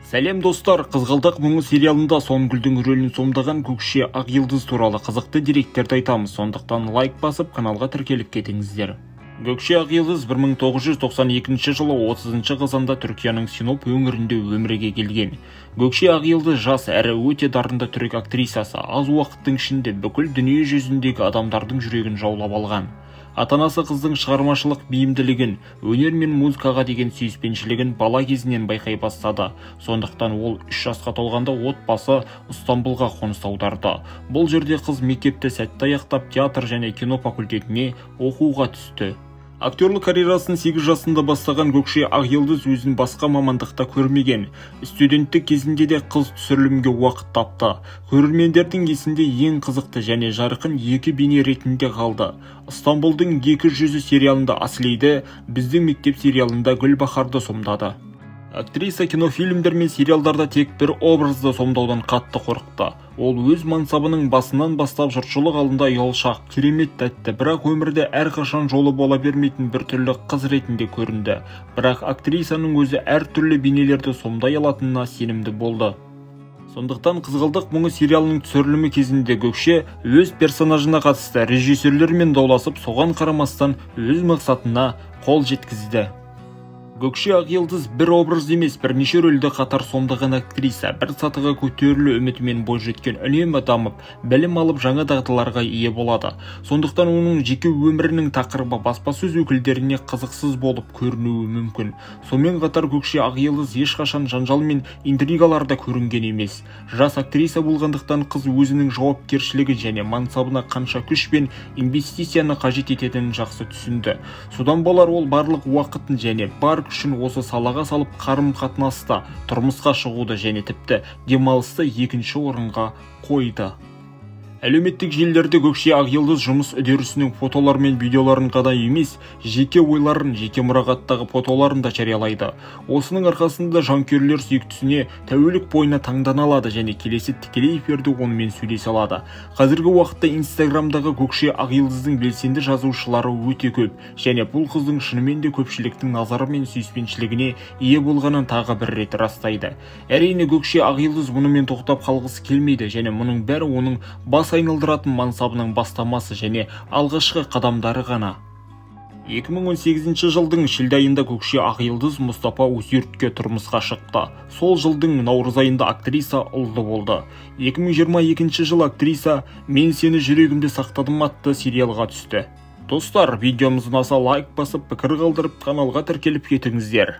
Сәлем достар, Қызғалдақ мұңы сериалында Сонгүлдің рөлін сомдаған Көкше Ақйылдыз туралы қызықты деректерді айтамыз. Сондықтан лайк басып, каналға тіркеліп кетіңіздер. Көкше Ақйылдыз 1992 жылы 30 қазанда Түркияның Синоп өңірінде өмірге келген. Көкше Ақйылдыз жас әрі өте дарынды түрік актрисасы, аз уақыттың ішінде бүкіл дүние жүзіндегі адамдардың жүрегін жаулап алған. Ата-анасы қыздың шығармашылық бейімділігін, өнер мен музыкаға деген сүйіспеншілігін бала кезінен байқай бастады. Сондықтан ол 3 жасқа толғанда отбасы Ыстанбұлға қоныс аударды. Бұл жерде қыз мектепті сәтті аяқтап, театр және кино факультетіне оқуға түсті. Актерлік карьерасын 8 жасында бастаған Көкше Ақйылдыз өзін басқа мамандықта көрмеген. Студенттік кезінде де қыз түсірілімге уақыт тапты. Көрермендердің есінде ең қызықты және жарқын екі бейне ретінде қалды. Ыстанбұлдың екі жүзі сериалында Аслиді, Біздің мектеп сериалында Гүлбахарды сомдады. Актриса кинофильмдер мен сериалдарда тек бір образды сомдаудан қатты қорықты. Ол өз мансабының басынан бастап жұртшылық алдында ұялшақ, керемет тәтті, бірақ өмірде әрқашан жолы бола бермейтін бір түрлі қыз ретінде көрінді. Бірақ актрисаның өзі әртүрлі бейнелерді сомдай алатынына сенімді болды. Сондықтан Қызғалдақ мұңы сериалының түсірілімі кезінде Көкше өз персонажына қатысты режиссерлермен дауласып, соған қарамастан өз мақсатына қол жеткізді. Көкше Ақйылдыз бір образ емес, бірнеше рөлді қатар сомдаған актриса, бір сатыға көтерілу үмітімен бойжеткен үнемі дамып, білім алып жаңа дағдыларға ие болады. Сондықтан оның жеке өмірінің тақырыбы баспасөз өкілдеріне қызықсыз болып көрінуі мүмкін. Сонымен қатар Көкше Ақйылдыз ешқашан жанжал мен интригаларда көрінген емес. Жас актриса болғандықтан қыз өзінің жауапкершілігі және мансабына қанша күш пен инвестицияны қажет ететінін жақсы түсінді. Содан болар ол барлық уақытын және бар күшін осы салаға салып, қарым-қатынаста, тұрмысқа шығуды және тіпті демалысты екінші орынға қойды. Әлеуметтік желілерде Көкше Ақйылдыз жұмыс үдерісінің фотолары мен видеоларын ғана емес, жеке ойларын, жеке мұрағаттағы фотоларын да жариялайды. Осының арқасында жанкүйерлер сүйіктісіне тәулік бойына таңдана алады және келесі тікелей эфирде онымен сөйлесе алады. Қазіргі уақытта Инстаграмдағы Көкше Ақйылдыздың белсенді жазушылары өте көп және бұл қыздың шынымен де көпшіліктің назары мен сүйіспеншілігіне ие болғанын тағы бір рет растайды. Әрине, Көкше Ақйылдыз мұнымен тоқтап қалғысы келмейді және мұның бәрі оның бас айналдыратын мансабының бастамасы және алғашқы қадамдары ғана. 2018 жылдың шілде айында Көкше Ақйылдыз Мұстафа Өзюртке тұрмысқа шықты. Сол жылдың наурыз айында актриса ұлды болды. 2022 жылы актриса «Мен сені жүрегімде сақтадым» атты сериалға түсті. Достар, видеомыз ұнаса лайк басып, пікір қалдырып, каналға тіркеліп кетіңіздер.